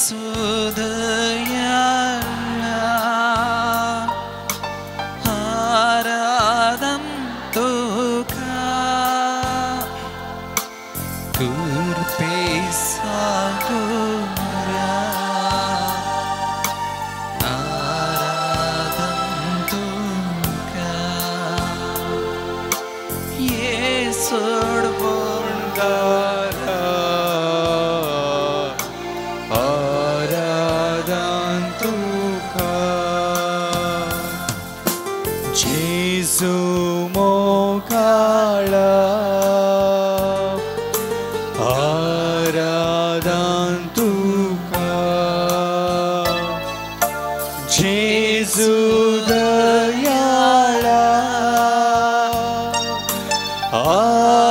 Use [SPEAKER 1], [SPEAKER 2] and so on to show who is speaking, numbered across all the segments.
[SPEAKER 1] Jesu दयाळा आराधन तुका कृपेचा गोरा आराधन तुका येसू
[SPEAKER 2] बोंडारा आराधन तुका जेजू मोगाळा आराधन तुका जेजू दयाळा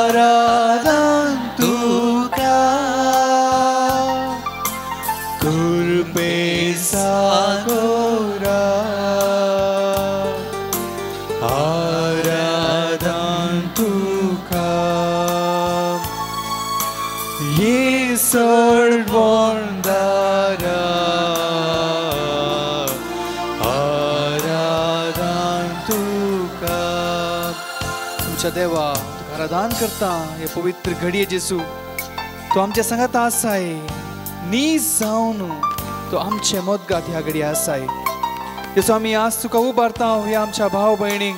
[SPEAKER 2] आराधन तुका कृपेचा गोरा आराधन तुका येसू बोंडारा आराधन तुका। तुमच्या देवा तुका आराधन करता हे पवित्र घडये जेसू तो आमच्या संगात आसाय नीज जावन तो आमचे मोदगात ह्या घडये आसाय। जेसू आमी आज तुका उबारता ह्या आमच्या भाव भयणींक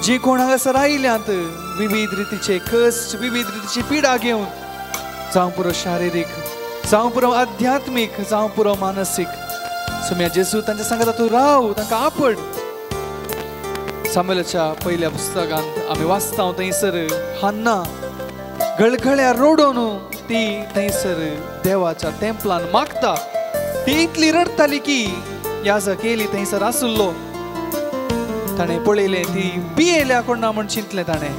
[SPEAKER 2] जी कोण हांगासर आयल्यात विविध रितीचे कश्ट विविध रितीची पिडा घेवन जावं पुरो शारिरीक जावं पुरो आध्यात्मीक जावं पुरो मानसीक सोम्या जेसू तांच्या सांगाता तूं राव तांकां आपड। सामुएलाच्या पयल्या पुस्तकांत आमी वाचता थंयसर हान्ना गळगळ्या रडोवन ती थंयसर देवाच्या तेंपलान मागता। ती इतली रडटाली की याजक एली थंयसर आसुल्लो ताणें पळयलें ती पियेल्या कोण ना म्हण चिंतलें ताणें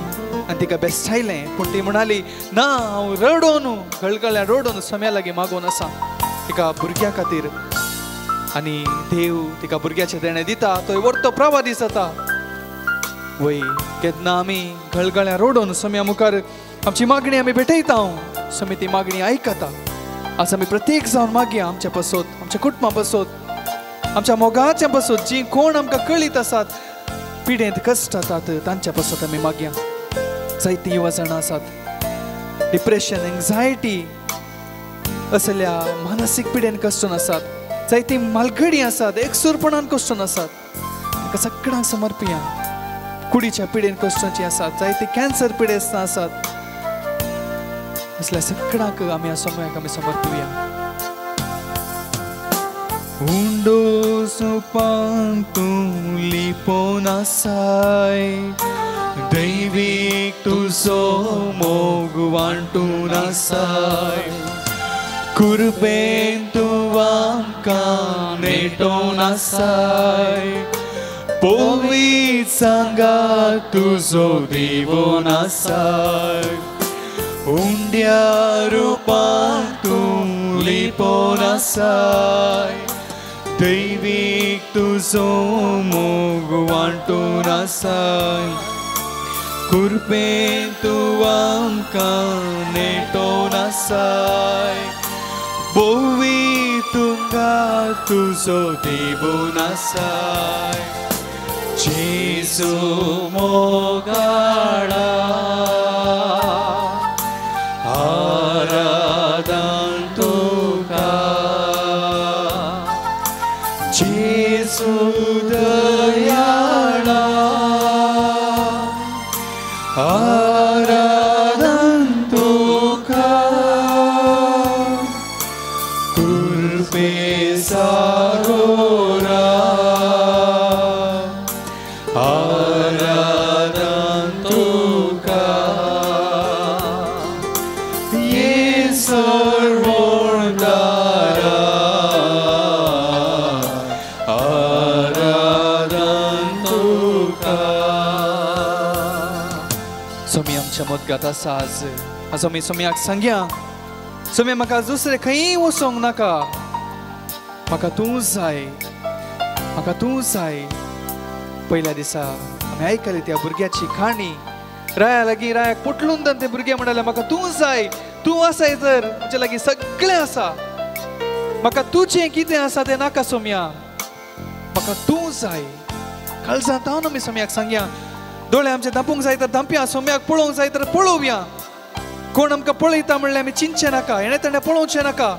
[SPEAKER 2] आनी तिका बेस्टायलें पूण ती म्हणाली ना हांव रडोवन गळगळ्या रडोवन सोम्या लागीं मागोवन आसा तिका भुरग्या खातीर। आनी देव तिका भुरग्याचें देणें दिता तो व्हडलो प्रवादी जाता। वय केन्ना आमी गळगळ्या रडोवन सोम्या मुखार आमची मागणी आमी भेटयता सोमी ती मागणी आयकता। आज आमी प्रत्येक जावन मागया आमच्या पासत आमच्या कुटुंबा पासत आमच्या मोगाच्या पासत जी कोण आमकां कळीत आसात पिडेंत कश्ट जातात तांच्या पासत आमी मागया। जायतीं युवा जाणां आसात डिप्रेशन एन्जायटी असल्या मानसीक पिडेन कश्टून आसात जायतीं मालघडी आसात एकसूरपणान कश्टून आसात तांकां सगळ्यांक समर्पिया। कुडीच्या पिडेन कश्टांची आसात जायते कॅन्सर पिडेस्तां आसात असल्या सगळ्यांक आमी सोम्याक आमी समर्पिया। उंडो सुपान तूं लिपोवन आसाय दैवीक तुजो मोग वांटून आसाय कृपेन तूं आमकां नेटोवन आसाय पवित्र सांगात तुजो दिवोन आसाय उंड्या रुपान तूं लिपोवन आसाय दैवीक तुजो मोग वांटून आसाय कृपेन तूं आमकां नेटोवन आसाय पवित्र तुजो दिवोन आसाय जेजू मोगाळा आराधन तुका जेजू दयाळा आराधन तुका कृपेचा गोरा आराधन तुका येसू बोंडारा आराधन तुका। सोमी आमच्या मोदगात आसा आज आज आमी सोम्याक सांगया सोम्या म्हाका दुसरें खंय वचोंक नाका म्हाका तूं जाय म्हाका तूं जाय। पयल्या दिसा आमी आयकली त्या भुरग्याची काणी राया लागीं रायाक पोटलून ते भुरगे म्हणाले म्हाका तूं जाय तूं आसाय तर म्हजे लागीं सगळें आसा। म्हाका तुजें कितें आसा तें नाका सोम्या, म्हाका तूं जाय. काळजांत हांव आमी सोम्याक सांगया. दोळे आमचे धांपूंक जाय तर धांपया, सोम्याक पळोवंक जाय तर पळोवया. कोण आमकां पळयता म्हणल्यार आमी चिंतचें नाका, हेणें तेणें पळोवचें नाका.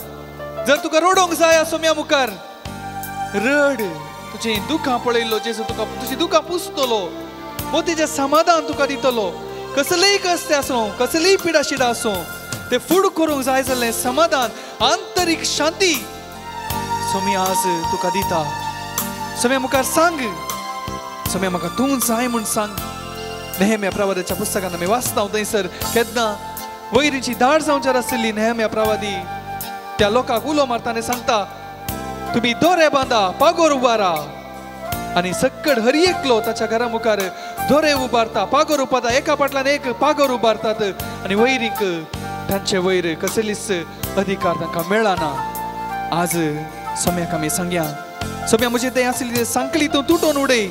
[SPEAKER 2] जर तुका रडोवंक जाय सोम्या मुखार रड. तुजीं दुखां पळयल्लो जेजू तुका तुजी दुखां पुसतलो, मोतीचें समाधान तुका दितलो. कसलेय कश्ट आसूं, कसलीय पिडा शिडा आसूं, ते फूड करूंक जाय जाल्लें समाधान, आंतरीक शांती सोम्या आज तुका दिता. सोम्या मुखार सांग, सोम्या म्हाका तूं जाय म्हूण सांग. नेहम्या प्रवादाच्या पुस्तकान आमी वाचता थंयसर केन्ना वैरीची दाड जावच्यार आशिल्ली नेहम्या प्रवादी त्या लोकांक उलो मारता आनी सांगता, तुमी दोरे बांदा, पागोर उबारा. आनी सक्कड हर एकलो ताच्या घरा मुखार दोरे उबारता, पागोर उबारता, एका फाटल्यान एक पागोर उबारतात आनी वैरीक तांचे वयर कसलीच अधिकार तांकां मेळना. आज सोम्याक आमी सांगया, सोम्या म्हजें तें आशिल्ली सांकली तूं तुटोवन उडय.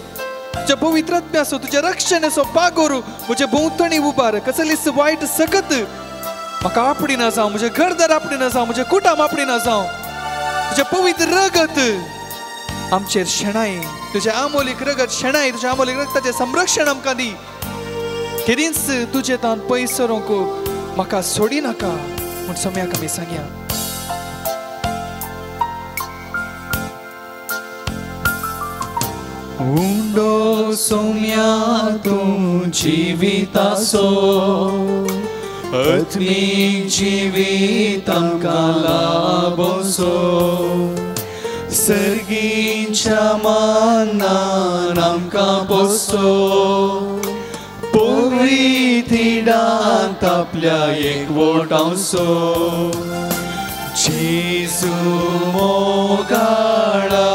[SPEAKER 2] तुज्या पवित्र आत्म्याचो, तुज्या रक्षणेचो पागोर म्हजे भोंवतणी उबार. कसलीच वायट सकत म्हाका आपडी ना जावं, म्हजें घरदार आपडी ना जावं, म्हजें कुटाम आपडी ना जावं. तुजें पवित्र रगत आमचेर शेणाय, तुजें आमोलीक रगत शेणाय, तुज्या आमोलीक रगताचें संरक्षण आमकां दी. केदींच तुजें तान पयस सरूंक म्हाका सोडी नाका म्हूण सोम्याक आमी सांगया.
[SPEAKER 1] उंडो सोम्या तूं जिवितासो, आत्मीक जिवीत आमकां लाबोसो. सर्गीच्या मानान आमकां पोसो, पवित्रिडांत आपल्या एकवटांसो. जेजू मोगाळा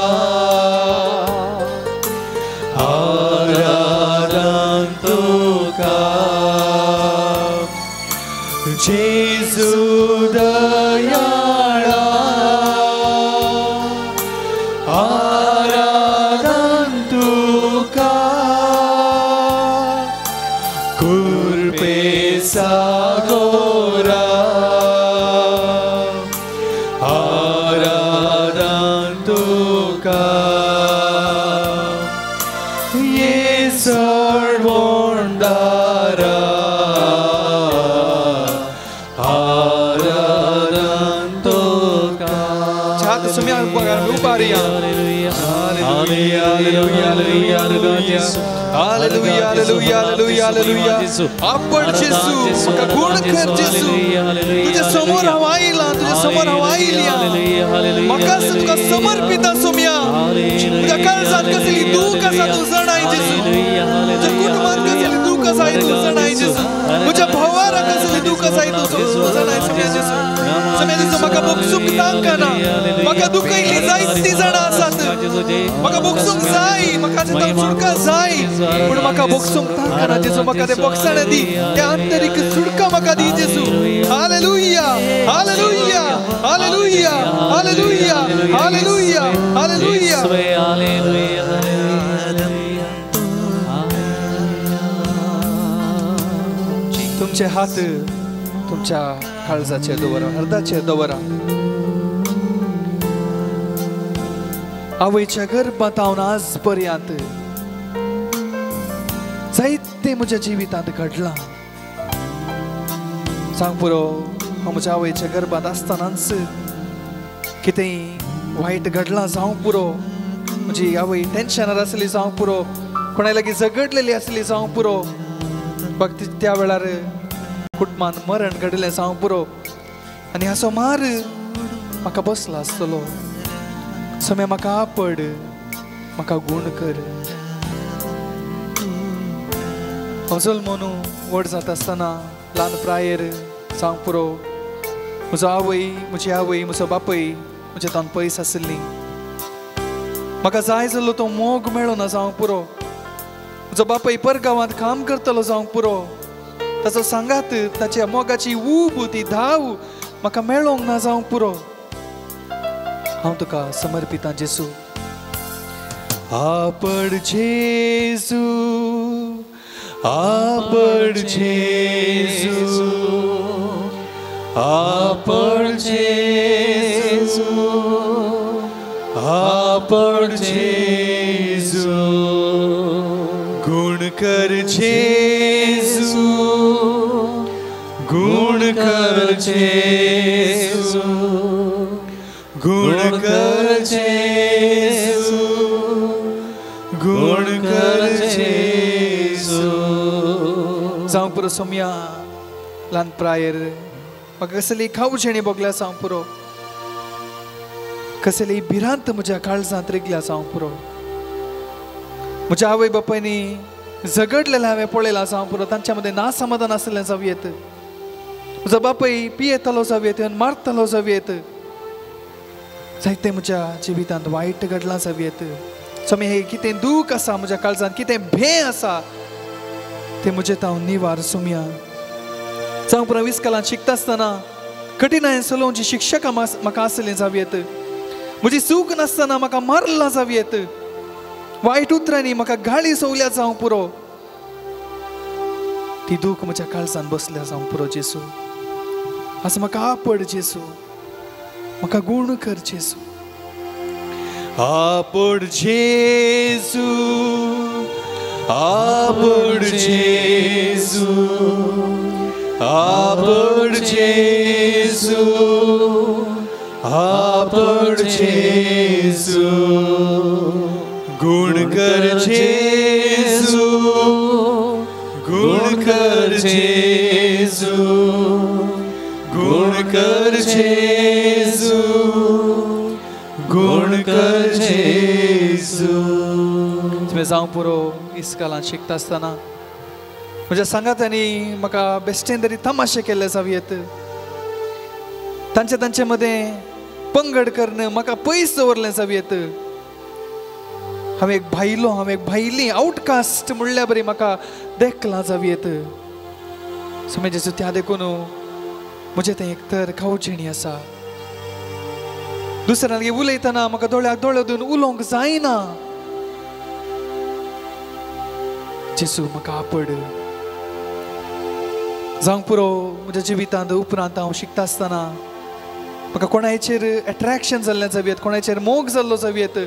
[SPEAKER 1] आराधन तुका, जेजू दयाळा आराधन तुका, कृपे सागोरा आराधन तुका. सर्वोंदारा आराधन तुका.
[SPEAKER 2] छात Saumya उबारिया. Hallelujah, hallelujah, hallelujah, hallelujah, hallelujah, hallelujah. आपण जेजू म्हाका गुण कर जेजू. तुज्या समोर हांव आयलां, तुज्या समोर हांव आयल्या. म्हाका तुका समर्पिता सोम्या. तुज्या काळजांत कसली दूख आसा तूं जाणाय जेजू. तुज्या कुटुंबांत कसली दूख आसा तूं जाणाय जेजू. म्हज्या भावारा कसली दूख आसा तूं जाणाय सोम्या जेजू. सोम्या जेजू म्हाका भोगसूंक तांकना, म्हाका दुखयल्ली जायतीं जाणां आसात. म्हाका भोगसूंक जाय, म्हाका सुटका जाय, पूण म्हाका भोगसूंक तांकना जेजू. म्हाका तें भोगसाणें दी, तें आंतरीक सुटका म्हाका दी जेजू. Hallelujah, hallelujah, hallelujah, hallelujah, hallelujah, hallelujah. तुमचे हात तुमच्या काळजाचेर दवरा, हर्दाचेर दवरा. आवयच्या गर्भांत हांव आज पर्यंत जायते म्हज्या जिवितांत घडलां. सांग पुरो, हांव म्हज्या आवयच्या गर्भांत आसतनाच कितेंय वायट घडलां जावं पुरो. म्हजी आवय टेन्शनार आसली जावं पुरो, कोणा लागीं झगडलेली आसली जावं पुरो, फक्त त्या वेळार कुटुंबान मरण घडलें जावं पुरो. आनी हाचो मार म्हाका बसला आसतलो. सोम्या म्हाका आपड, म्हाका गूण कर. हांव जल्मोन व्हड जाता आसतना ल्हान प्रायेर जावंक पुरो म्हजो आवय, म्हजी आवय, म्हजो बापूय म्हज्या तान पयस आशिल्ली. म्हाका जाय जाल्लो तो मोग मेळो ना जावंक पुरो. म्हजो बापूय परगांवांत काम करतलो जावंक पुरो. ताचो सांगात, ताच्या मोगाची ऊब, ती धाव म्हाका मेळोंक ना जावंक पुरो. हांव तुका समर्पितां जेजू.
[SPEAKER 1] आपड जेजू, आपड जेजू, आपड जेजू, आपड जेजू, गुण कर जेजू, गुण कर जेजू, गुण कर जेजू, गुण कर जेजू.
[SPEAKER 2] जावं पुरो सोमया, ल्हान प्रायर म्हाका कसली खावशेणी भोगल्या जावं पुरो, कसली भिरांत म्हज्या काळजांत रिगल्या जावं पुरो. म्हज्या आवय बापायनी झगडलेलें हांवें पळयलां जावं पुरो, तांच्या मदें नासमाधान आसलें जावं येत. म्हजो बापूय पियेतालो जावं येत, मारतालो जावं येत. जायतें म्हज्या जिवितांत वायट घडलां जावं येत. स्वामी हें कितें दूख आसा म्हज्या काळजांत, कितें भें आसा तें म्हजें तांव निवार सोमया. जावं पुरो इस्कोलांत शिकता आसतना कठिणायेन चलोवची शिक्षकां म्हाका आसलें जावं येत. म्हजी चूक नासतना म्हाका मारलां जावं येत. वायट उतरांनी म्हाका गाळी सोवल्या जावं पुरो. ती दूख म्हज्या काळजान बसल्या जावं पुरो जेसू. आसा म्हाका आपड जेसू, म्हाका गुण कर जेसू.
[SPEAKER 1] आपड जेजू, आपड जेजू, आपड जेजू, आपड जेजू, गुण कर जेजू, गुण कर जेजू, गुण कर जेजू, गुण कर जेजू.
[SPEAKER 2] तुवें जावं पुरो इस्कोलांत शिकता आसतना म्हज्या सांगातांनी म्हाका बेश्टेन तरी तमाशे केल्ले जावं येत. तांचे तांचे मदें पंगड करून म्हाका पयस दवरलें जावं येत. हांवें एक भायलो, हांवें एक भायली, आवटकास्ट म्हणल्या बरी म्हाका देखलां जावं येत. स्वामी जेजू, त्या देखून म्हजें तें एक तर खावजेणी आसा. दुसऱ्या लागीं उलयतना म्हाका दोळ्याक दोळे दिवन उलोवंक जायना. जेजू म्हाका आपड. जावंक पुरो म्हज्या जिवितांत उपरांत हांव शिकता आसतना म्हाका कोणाचेर एट्रेक्शन जाल्लें जावं येत, कोणाचेर मोग जाल्लो जावं येत,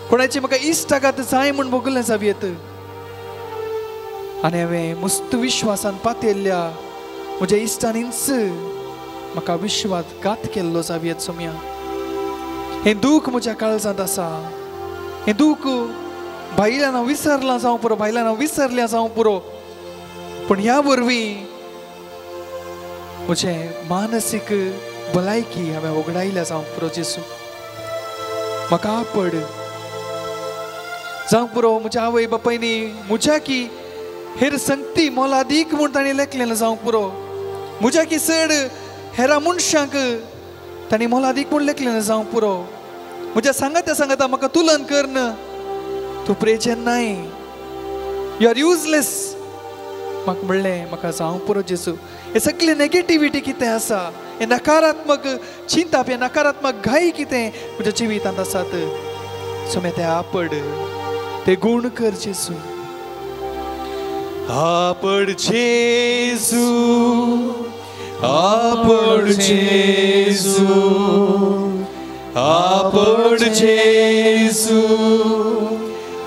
[SPEAKER 2] कोणाची म्हाका इश्टागात जाय म्हूण भोगलें जावं येत. आनी हांवें मुस्त विश्वासान पातयल्ल्या म्हज्या इश्टांनीच म्हाका विश्वासघात केल्लो जावं येत. सोमया, हें दूख म्हज्या काळजांत आसा. हें दूख भायल्यान हांव विसरलां जावं पुरो, भायल्यान हांव विसरल्या जावं पुरो, पूण ह्या वरवीं म्हजें मानसीक भलायकी हांवें वगडायल्या जावं पुरो. जेसू म्हाका आपड. जावंक पुरो म्हज्या आवय बापायनी म्हज्या की हेर संगती मोलादीक म्हूण तांणी लेखलें जावंक पुरो. म्हज्या की चड हेरा मनशांक तांणी मोलादीक म्हूण लेखलें जावंक पुरो. म्हज्या सांगाता सांगाता म्हाका तुलन करन, तूं प्रेजन नाय, you are useless म्हाका म्हणलें. म्हाका जावंक पुरो जेसू, हे सगळी नेगेटिविटी कितें आसा, हे नकारात्मक चिंताप, हे नकारात्मक घाई कितें म्हज्या जिवितांत आसात, सोमे ते आपड, ते गुण कर जेसू.
[SPEAKER 1] आपड जेजू, आपड जेजू, आपड जेजू,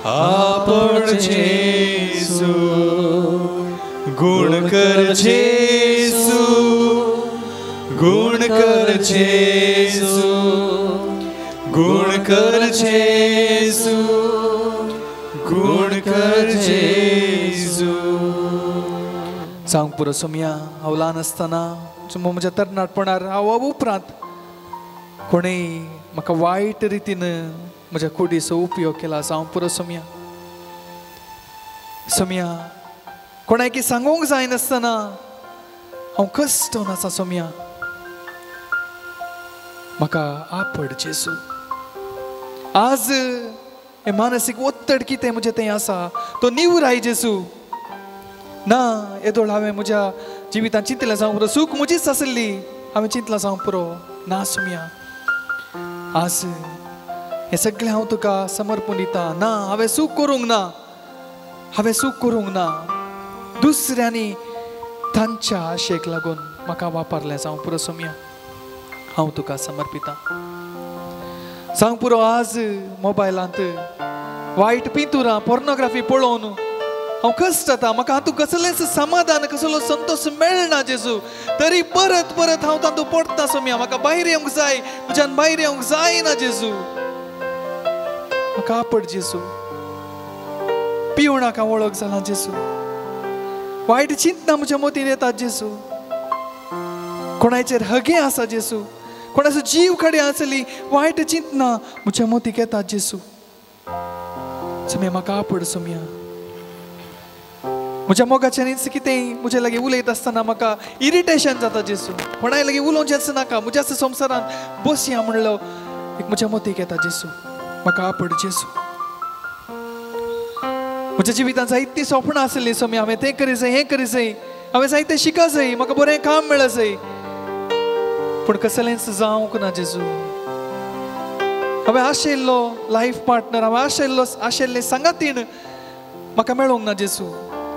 [SPEAKER 1] आपड जेजू, गुण कर जेजू, गुण कर जेजू, गुण कर जेजू, गुण कर जेजू.
[SPEAKER 2] जावंक पुरो सोमया, हांव ल्हान आसतना म्हज्या तरणाटपणार हांव उपरांत कोणेय म्हाका वायट रितीन म्हज्या कुडीचो उपयोग केला जावंक पुरो सोमया. सोमया, कोणाकी सांगूंक जायनासतना हांव कश्टोन आसा सोमया. म्हाका आपड जेसू. आज हें मानसीक ओत्तड कितें म्हजें तें आसा तो निवराय जेसू. ना येदोळ हांवें म्हज्या जिवितांत चिंतलें जावंक पुरो, सूख म्हजीच आसली हांवें चिंतलां जावंक पुरो. ना सोमया, आज हें सगळें हांव तुका समर्पण दिता. ना हांवें सूख करूंक ना, हांवें सूख करूंक ना, दुसऱ्यांनी तांच्या आशेक लागून म्हाका वापरलें जावंक पुरो. सोमया, हांव तुका समर्पिता. सांग पुरो आज मोबायलांत वायट पिंतुरां पोर्नोग्राफी पळोवन हांव कश्ट जाता, म्हाका हातूंत कसलेंच समाधान कसलो संतोश मेळना जेजू, तरी परत परत हांव तातूंत पडटा सोम्या, म्हाका भायर येवंक जाय, म्हज्यान भायर येवंक जायना जेजू, म्हाका आपड जेजू. पिवणाक हांव वळख जाला जेजू, वायट चिंतना म्हज्या मतीन येतात जेजू, कोणाचेर हगे आसा जेजू, कोणाचो जीव कडेन आसली वायट चिंतना म्हज्या मतीक येतात जेजू. सोम्या म्हाका आपड सोम्या. म्हज्या मोगाच्यानीच कितें म्हज्या लागीं उलयत आसतना म्हाका इरिटेशन जाता जेजू, कोणाय लागीं उलोवचेंच नाका, म्हज्याच संवसारांत बसया म्हणलो एक म्हज्या मतीक येता जेजू, म्हाका आपड जेजू. म्हज्या जिवितांत जायतीं सपनां आसलीं सोम्या, हांवें तें करी जाय हें करी जाय, हांवें जायतें शिका जाय, म्हाका बरें काम मेळ जाय, पूण कसलेंच जावंक ना जेजू. हांवें आशिल्लो लायफ पार्टनर, हांवें आशिल्लो आशिल्लें सांगातीण म्हाका मेळोंक ना जेजू,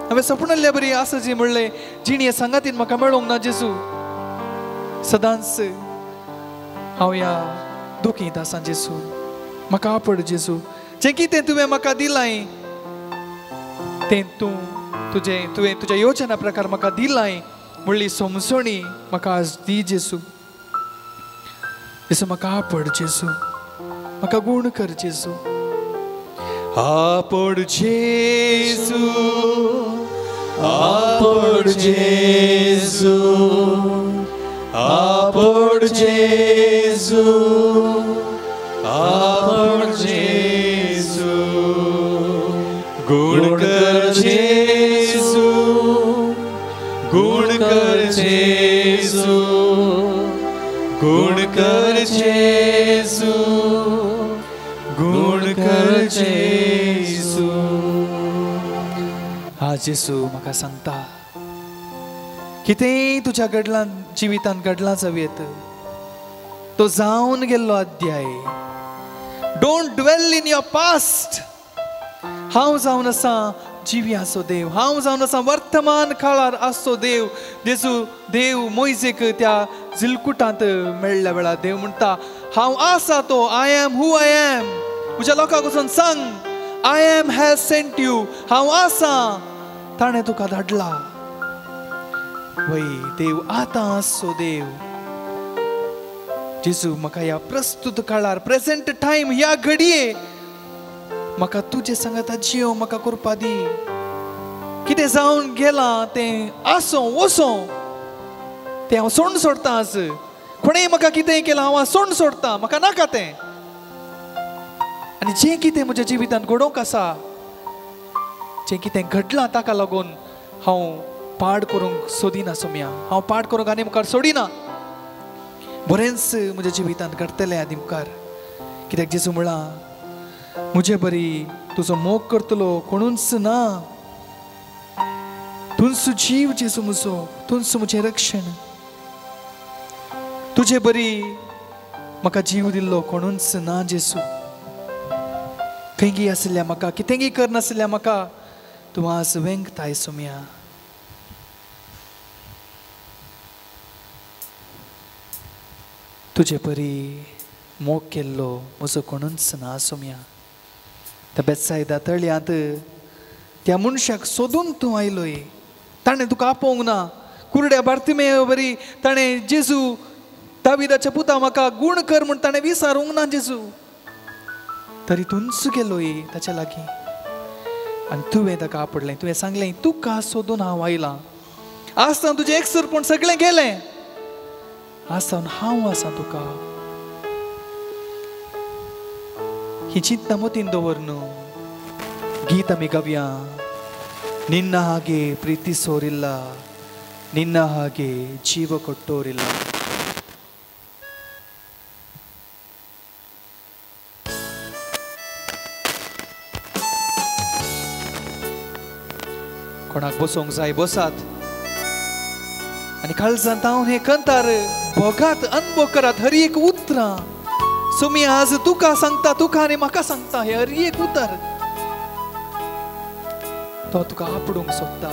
[SPEAKER 2] हांवें सपनल्ल्या बरी आसा जी म्हणलें जिणये सांगातीन म्हाका मेळोंक ना जेजू. सदांच हांव ह्या दुखींत आसा जेजू, म्हाका आपड जेजू. जें कितें तुवें म्हाका दिलां तें तूं तुजें तुवें तुज्या योजना प्रकार म्हाका दिलां म्हणली समजणी म्हाका आज दी जेजू. जेजू म्हाका आपड जेजू, म्हाका गूण कर जेजू. आपड जेजू,
[SPEAKER 1] आपड जेजू, आपड जेजू, आपड जेजू, गुण कर जेजू, गुण कर जेजू, गुण कर जेजू, गुण कर जेजू.
[SPEAKER 2] हा जेजू म्हाका सांगता कितेंय तुज्या घडलां जिवितांत घडलां जावं येत, तो जावन गेल्लो अध्याय. Don't dwell in your past. हांव जावन आसा जिवी आसो देव, हांव जावन आसा वर्तमान काळार आसचो देव. जेजू देव मोयजेक त्या झिलकुटांत मेळ्ळ्या वेळार देव म्हणटा हांव आसा तो, I am who I am. म्हज्या लोकांक वचून सांग I am has sent you, हांव आसा ताणें तुका धाडला. वय देव आतां आसचो देव. जेजू म्हाका ह्या प्रस्तुत काळार प्रेजेंट टायम ह्या घडये म्हाका तुजे सांगाता जियो म्हाका करपा दी. कितें जावन गेलां तें आसूं वसों, तें हांव सोंड सोडटां. आज कोणेय म्हाका कितेंय केलां हांव सोंड सोडटां, म्हाका नाका तें. आनी जें कितें म्हज्या जिवितांत घडोवंक आसा, जें कितें घडलां ताका लागून हांव पाड करूंक सोदिना सोम्या, हांव पाड करूंक आनी मुखार सोडिना. बरेंच म्हज्या जिवितांत घडटलें आनी मुखार, कित्याक जेजू म्हळां म्हजे बरी तुजो मोग करतलो कोणूच ना, तुंचो जीव जेजू म्हजो, तुंचो म्हजें रक्षण, तुजे बरी म्हाका जीव दिल्लो कोणूच ना जेजू. खंयगी आशिल्ल्या म्हाका, कितेंगी करनाशिल्ल्या म्हाका तूं आज वेंगताय सोम्या. तुजे परी मोग केल्लो म्हजो कोणूच ना सोम्या. त्या बेत्सायदा तळयांत त्या मनशाक सोदून तूं आयलोय, ताणें तुका आपोवंक ना. कुरड्या बार्तिमेय बरी ताणें जेजू दाविदाच्या पुता म्हाका गूण कर म्हूण ताणें विचारूंक ना जेजू, तरी तूंच गेलोय ताच्या लागीं आनी तुवें ताका आपडलें. तुवें सांगलें तुका सोदून हांव आयलां, आसतना तुजें एकसुरपण सगळें गेलें, आसतना हांव आसा तुका. ही चिंतना मतीन दवर न्हू. गीत आमी गावया, ನಿನ್ನ ಹಾಗೆ ಪ್ರೀತಿಸೋರಿಲ್ಲ, ನಿನ್ನ ಹಾಗೆ ಜೀವ ಕೊಟ್ಟೋರಿಲ್ಲ. कोणाक बसोंक जाय बसात आनी काळजांत हांव हे कंतार भोगात, अनुभव करात हर एक उतरां. सुमी आज तुका सांगता, तुका आनी म्हाका सांगता हे हर एक उतर. तो तुका आपडूंक सोदता,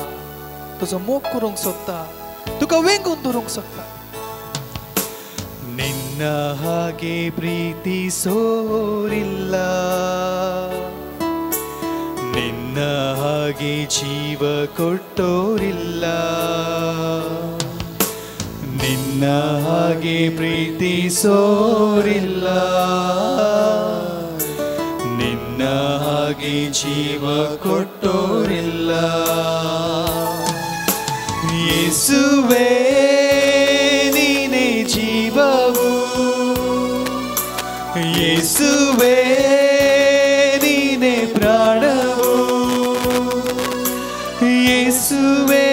[SPEAKER 2] तुजो मोग करूंक सोदता, तुका वेंगून धरूंक सोदता.
[SPEAKER 1] निन्न ನಿನ್ನ ಹಾಗೆ ಪ್ರೀತಿಸೋರಿಲ್ಲ, ನಿನ್ನ ಹಾಗೆ ಜೀವ ಕೊಟ್ಟೋರಿಲ್ಲ, ನಿನ್ನ ಹಾಗೆ ಪ್ರೀತಿಸೋರಿಲ್ಲ, ನಿನ್ನ ಹಾಗೆ ಜೀವ ಕೊಟ್ಟೋರಿಲ್ಲ. ಯೇಸುವೇ ನೀನೇ ಜೀವವು, ಯೇಸುವೇ ನೀನೇ ಪ್ರಾಣವು, ಯೇಸುವೇ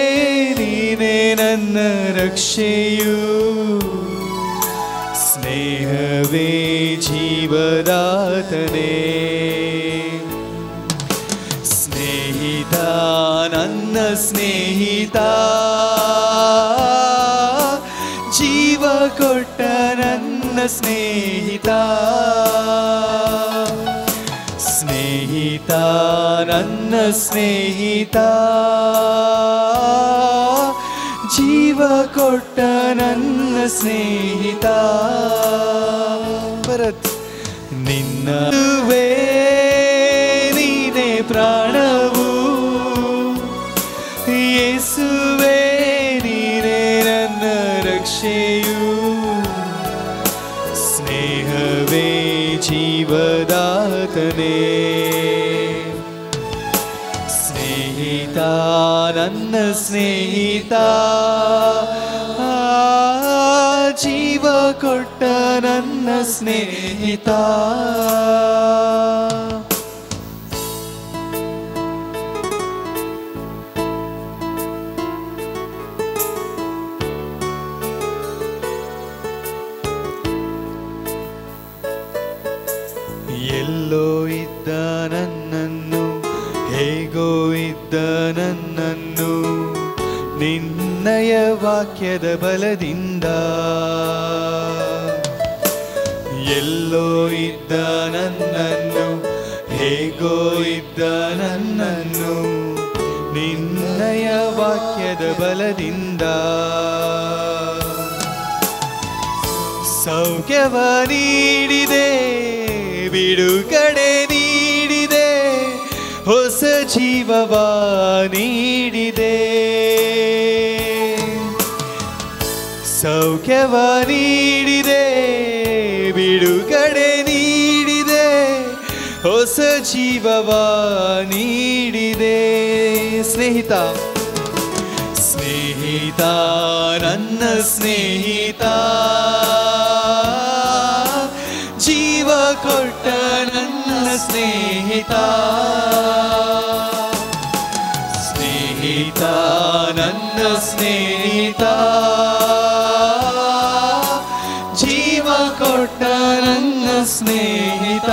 [SPEAKER 1] ನೀನೇ ನನ್ನ ರಕ್ಷೆಯು, ಸ್ನೇಹವೇ ಜೀವದಾತನೇ. ಸ್ನೇಹಿತ ನನ್ನ ಸ್ನೇಹಿತ, ಜೀವ ಕೊಟ್ಟ ನನ್ನ ಸ್ನೇಹಿತ, ಸ್ನೇಹಿತ ನನ್ನ ಸ್ನೇಹಿತ, ಜೀವ ಕೊಟ್ಟ ನನ್ನ ಸ್ನೇಹಿತ. ಭರತ್ ನಿನ್ನವೇ ನೀನೇ ಪ್ರಾಣವು, ಯೇಸುವೇ ನೀನೇ ನನ್ನ ರಕ್ಷೆಯು, ಸ್ನೇಹವೇ ಜೀವದಾತನೇ. ಸ್ನೇಹಿತ ನನ್ನ ಸ್ನೇಹಿತ, ಜೀವ ಕೊಟ್ಟ ನನ್ನ ಸ್ನೇಹಿತ. ಎಲ್ಲೋ ಇದ್ದ ನನ್ನನ್ನು, ಹೇಗೋ ಇದ್ದ ನನ್ನನ್ನು, ನಿನ್ನಯ ವಾಕ್ಯದ ಬಲದಿಂದ. ಎಲ್ಲೋ ಇದ್ದ ನನ್ನನ್ನು, ಹೇಗೋ ಇದ್ದ ನನ್ನನ್ನು, ನಿನ್ನಯ ವಾಕ್ಯದ ಬಲದಿಂದ. ಸೌಖ್ಯವ ನೀಡಿದೆ, ಬಿಡುಗಡೆ ನೀಡಿದೆ, ಹೊಸ ಜೀವವ ನೀಡಿದೆ. ಸೌಖ್ಯವ ನೀಡಿದೆ, ಬಿಡುಗಡೆ ನೀಡಿದೆ, ಹೊಸ ಜೀವವ ನೀಡಿದೆ. ಸ್ನೇಹಿತ ಸ್ನೇಹಿತ ನನ್ನ ಸ್ನೇಹಿತ, ಜೀವ ಕೊಟ್ಟ ನನ್ನ ಸ್ನೇಹಿತ, ಸ್ನೇಹಿತ ನನ್ನ ಸ್ನೇಹಿತ, ಜೀವ ಕೊಟ್ಟ ನನ್ನ ಸ್ನೇಹಿತ.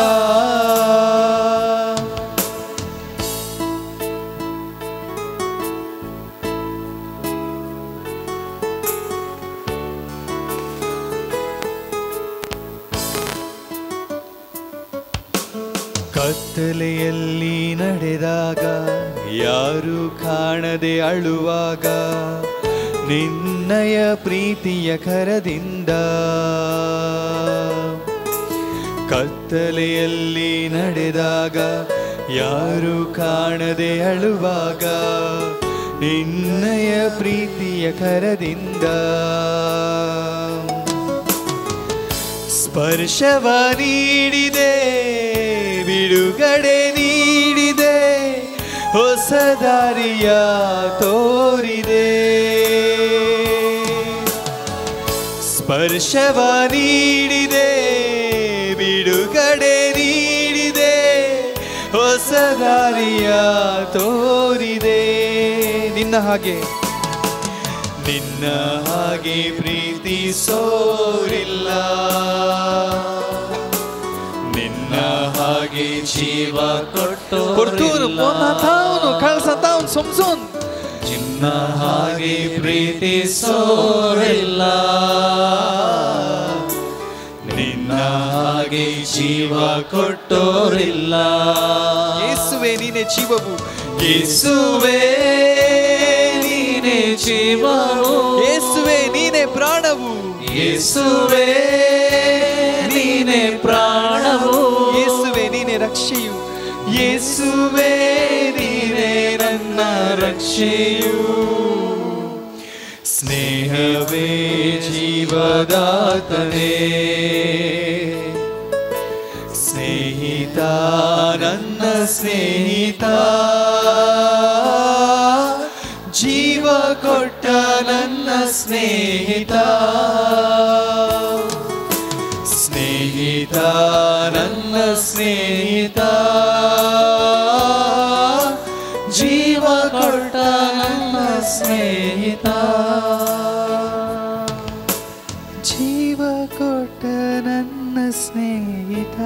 [SPEAKER 1] ಕತ್ತಲೆಯಲ್ಲಿ ನಡೆದಾಗ, ಯಾರು ಕಾಣದೆ ಅಳುವಾಗ, ನಿನ್ನಯ ಪ್ರೀತಿಯ ಕರದಿಂದ. ಕತ್ತಲೆಯಲ್ಲಿ ನಡೆದಾಗ, ಯಾರು ಕಾಣದೆ ಅಳುವಾಗ, ನಿನ್ನಯ ಪ್ರೀತಿಯ ಕರದಿಂದ. ಸ್ಪರ್ಶವ ನೀಡಿದೆ, ಬಿಡುಗಡೆ ನೀಡಿದೆ, ಹೊಸ ದಾರಿಯ ತೋರಿದೆ. ಸ್ಪರ್ಶವ ನೀಡಿದೆ, ಬಿಡುಗಡೆ ನೀಡಿದೆ, ಹೊಸ ದಾರಿಯ ತೋರಿದೆ. ನಿನ್ನ ಹಾಗೆ ನಿನ್ನ ಹಾಗೆ ಪ್ರೀತಿಸೋರಿಲ್ಲ, ನಿನ್ನ ಹಾಗೆ ಜೀವ ಕೊಟ್ಟೋರಿಲ್ಲ, ನಿನ್ನ ಹಾಗೆ ಪ್ರೀತಿಸೋರಿಲ್ಲ, ನಿನ್ನ ಹಾಗೆ ಜೀವ ಕೊಟ್ಟೋರಿಲ್ಲ. ಯೇಸುವೆ ನೀನೇ ಜೀವವು, ಯೇಸುವೆ ನೀನೇ ಜೀವವು, ಯೇಸುವೆ ನೀನೇ ಪ್ರಾಣವು, ಯೇಸುವೆ ರಕ್ಷೆಯು, ಯೇಸುವೇ ನೀನೇ ನನ್ನ ರಕ್ಷೆಯು. ಸ್ನೇಹವೇ ಜೀವದಾತನೇ, ಸ್ನೇಹಿತ ನನ್ನ ಸ್ನೇಹಿತ, ಜೀವ ಕೊಟ್ಟ ನನ್ನ ಸ್ನೇಹಿತ, ಸ್ನೇಹಿತ ನನ್ನ ಸ್ನೇಹಿತ, ಜೀವ ಕೊಟ್ಟ ನನ್ನ ಸ್ನೇಹಿತ, ಜೀವ ಕೊಟ್ಟ ನನ್ನ ಸ್ನೇಹಿತ.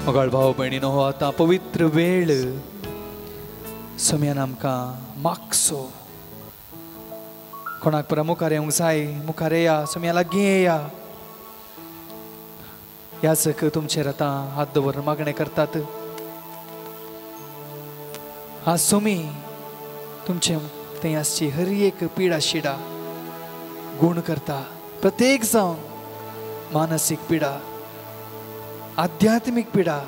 [SPEAKER 1] मगाळ भाव भयणीनो, हो आतां पवित्र वेळ सोम्यान आमकां मागचो. कोणाक परा मुखार येवंक जाय, मुखार येया, सोम्या लागीं येया. याजक तुमचेर आतां हात दवरून मागणें करतात. आज सोमी तुमचे थंय आसची हर एक पिडा शिडा गूण करता. प्रत्येक जावन मानसीक पिडा, आध्यात्मीक पिडा,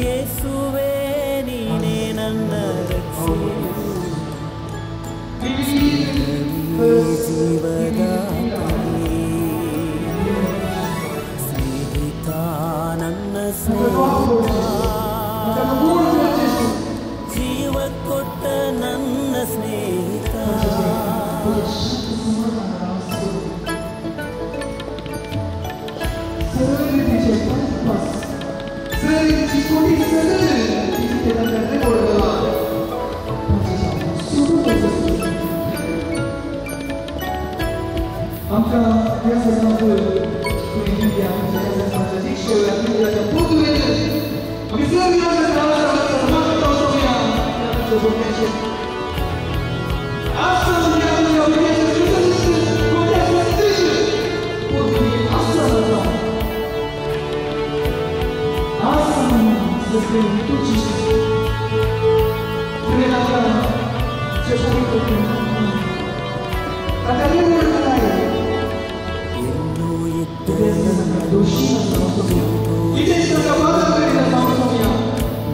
[SPEAKER 3] ಯೇಸುವೇ ನೀನೇ ನನ್ನ ರಕ್ಷೆಯು, ಜೀವದಾತನೇ, ಸ್ನೇಹಿತ ನನ್ನ ಸ್ನೇಹಿತ, ಜೀವ ಕೊಟ್ಟ ನನ್ನ ಸ್ನೇಹಿತ.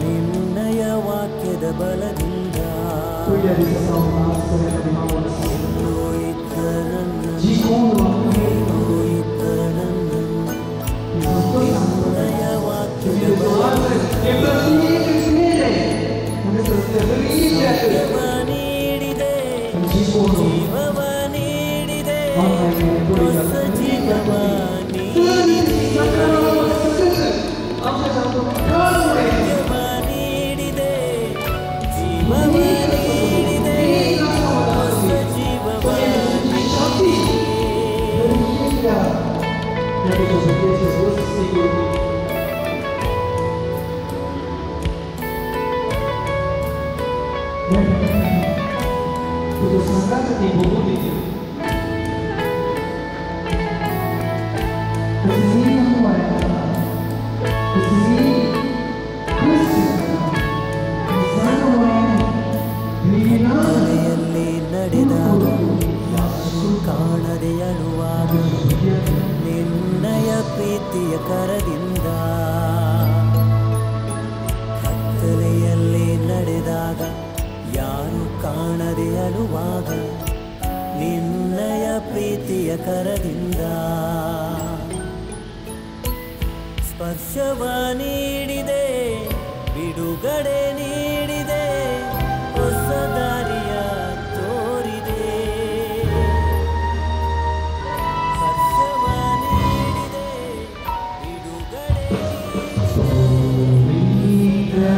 [SPEAKER 3] ನಿನ್ನಯ ವಾಕ್ಯದ ಬಲದಿಂದ ನೀಡಿದೆ, ಜೀವವ ನೀಡಿದೆ, ಹೊಸ ಜೀವವ ನೀಡಿದೆ, ನೀಡಿದೆ, ಜೀವವ ನೀಡಿದೆ, ಹೊಸ ಜೀವವ ಕತ್ತಲೆಯಲ್ಲಿ ನಡೆದಾಗ ಯಾರು ಕಾಣದೆ ಅಳುವಾಗ ನಿನ್ನಯ ಪ್ರೀತಿಯ ಕರದಿಂದ, ಕತ್ತಲೆಯಲ್ಲಿ ನಡೆದಾಗ ಯಾರು ಕಾಣದೆ ಅಳುವಾಗ ನಿನ್ನಯ ಪ್ರೀತಿಯ ಕರದಿಂದ ಸ್ಪರ್ಶವ ನೀಡಿದೆ, ಬಿಡುಗಡೆ ನೀಡಿದೆ, ಹೊಸ ದಾರಿಯ ತೋರಿದೆ, ಸ್ಪರ್ಶವ ನೀಡಿದೆ, ಬಿಡುಗಡೆ ನೀಡಿದೆ.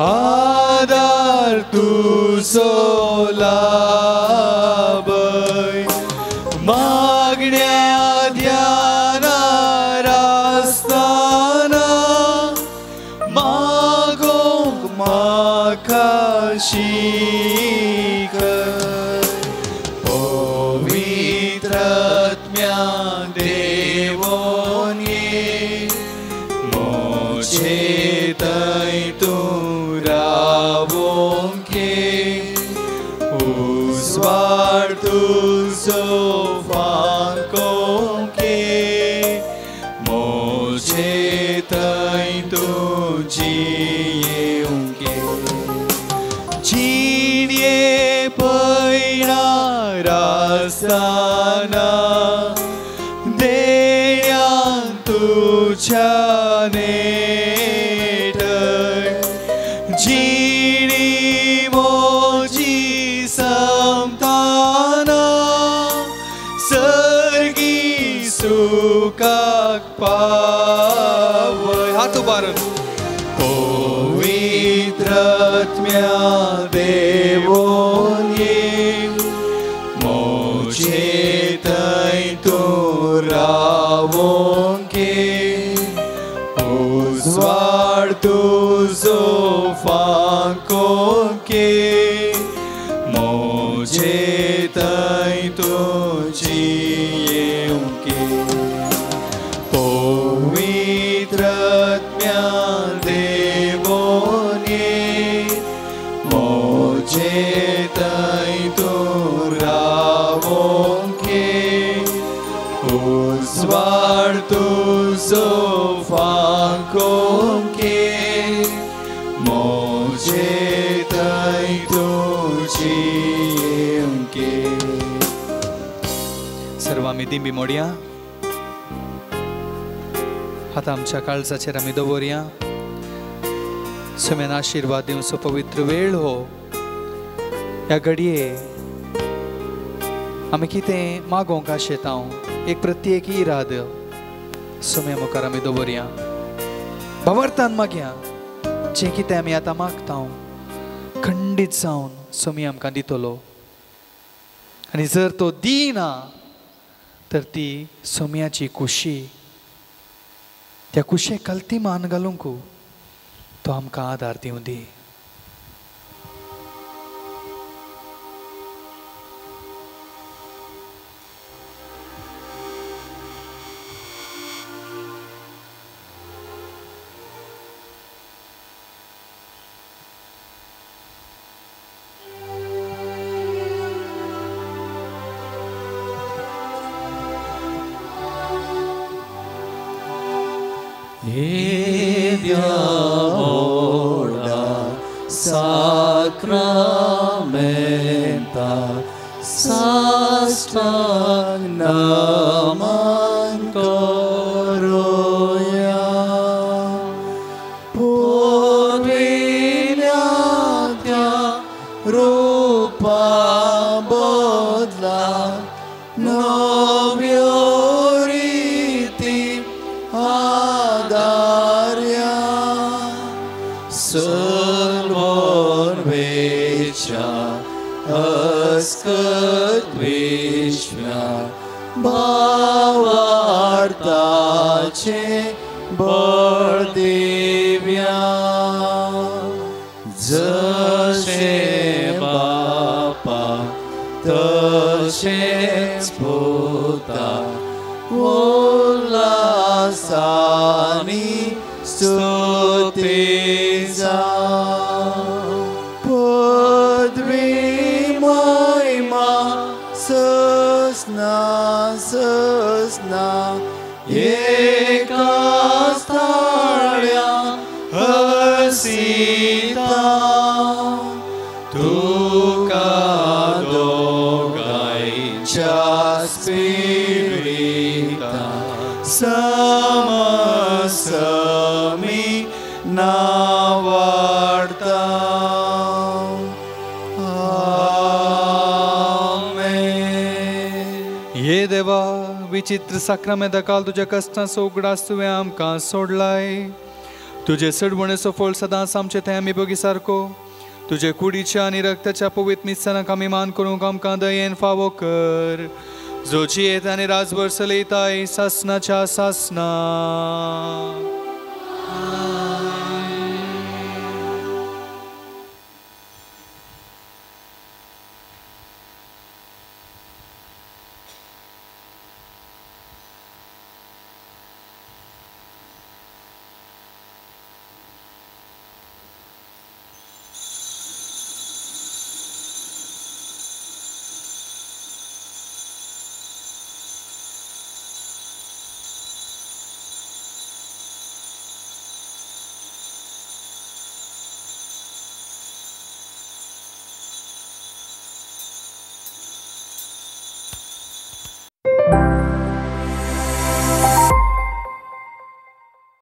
[SPEAKER 2] आदार तुजो लाभय मागण्या ध्यानार आसतना मागोंक म्हाका शिकय पवित्र आत्म्या देवोन ये म्हजे थंय तूं रावोंक ये उजवाड तुजो फांकोंक ये म्हजे थंय तूं जियेवंक ये जिणये पयणार आसतना देण्यान तुज्या नेटय जिणी म्हजी समताना सर्गी सुखाक पावय हात उबारून पवित्र आत्म्या देवोन ये म्हजे थंय तूं रावोंक ये उजवाड तुजो फांकोंक ये म्हजे थंय तूं जियेवंक ये पवित्र आत्म्या देवोन ये म्हजे थंय तूं रावोंक ये उजवाड तुजो फांकोंक ये म्हजे थंय तूं जियेवंक ये.
[SPEAKER 1] सर्व आमी दिंबी मोडया आतां आमच्या काळजाचेर आमी दवरया. सुम्यान आशिर्वाद दिवचो पवित्र वेळ हो. ह्या घडये आमी कितें मागोवंक आशेता एक प्रत्येक इराद सुम्या मुखार आमी दवरया. भावार्थान मागया जें कितें आमी आतां मागता खंडीत जावन सुमी आमकां दितलो आनी जर तो दिना तर ती सोम्याची कुशी त्या कुशेक कलती मान घालूंक तो आमकां आदार दिवं दी.
[SPEAKER 3] Sacramenta sastang naman koroya Purvilyatya rupa bodla Novyoriti adarya Sulvon vecha askat vishva Bhavartache bardivya Jashe bapa tashe sputa Ullasani stutiza Padvi mahima sasna sasna Ekastalya hasita Tuka dogaicha spirita Samasami navarta. Amen.
[SPEAKER 2] ये देवा विचित्र साक्रामेंता काल तुज्या कश्टांचो उगडास तुवें आमकां सोडलाय. तुजे चडवणेचो फळ सदांच आमचे थंय आमी बगी सारको तुजे कुडीच्या आनी रक्ताच्या पवित्र मिसानाक आमी मान करूंक आमकां दयेन फावो कर जो जियेत आनी राजभर चलयताय सासनाच्या सासना.